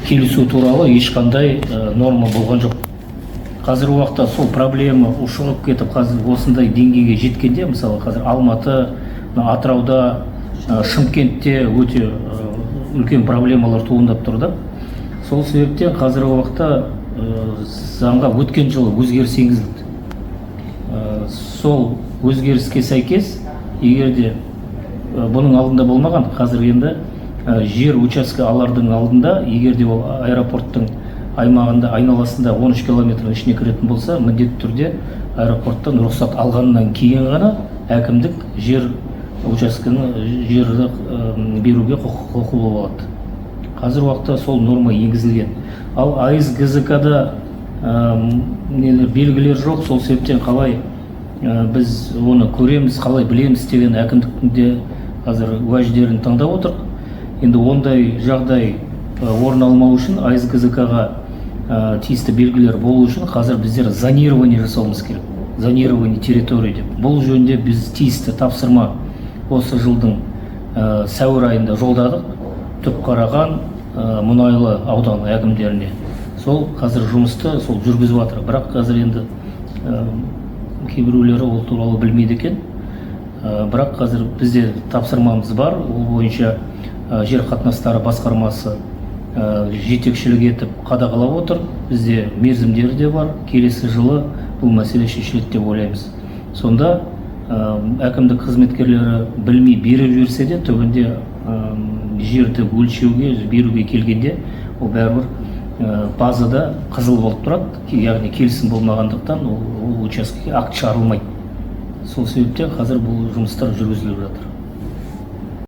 Келісу туралы ешқандай норма болған жоқ. Қазіргі уақытта сол проблема ушығып кетіп, қазір осындай деңгейге жеткенде, мысалы, қазір Алматы, мына Атырауда, Шымкентте өте үлкен проблемалар туындап тұр да. Сол себептен қазіргі уақытта заңға өткен жылы өзгеріс енгізілді. Сол өзгеріске сәйкес, егер де бұның алдында болмаған, қазір енді жер учаске алардың алдында, егер де ол аэропорттың аймағында, айналасында 13 километрдің ішіне кіретін болса, міндетті түрде аэропорттан рұқсат алғаннан кейін ғана әкімдік жер учаскені, жерді беруге құқылы болады. Қазір уақытта сол норма енгізілген. Ал АСГЗК да нелер, белгілер жоқ. Сол себептен қалай біз оны көреміз, қалай білеміз деген әкімдіктің де қазір уәждерін тыңдап отырмық. Енді ондай жағдай орын алмау үшін, АСГЗК ға тиісті белгілер болу үшін қазір біздер зонирование жасауымыз керек, зонирование территории деп. Бұл жөнінде біз тиісті тапсырма осы жылдың сәуір айында жолдадық Түпқараған, Мұнайлы ауданы әкімдеріне. Сол қазір жұмысты сол жүргізіп жатыр. Бірақ қазір енді кейбіреулері ол туралы білмейді екен. Бірақ қазір бізде тапсырмамыз бар, ол бойынша жер қатынастары басқармасы жетекшілік етіп, қадағалап отыр. Бізде мерзімдері де бар. Келесі жылы бұл мәселе шешіледі деп ойлаймыз. Сонда әкімдік қызметкерлері білмей беріп жіберсе де, түбінде жерді өлшеуге, беруге келгенде ол бәрібір базада қызыл болып тұрады, яғни келісім болмағандықтан ол учаскеге акт шығарылмайды. Сол себептен қазір бұл жұмыстар жүргізіліп жатыр.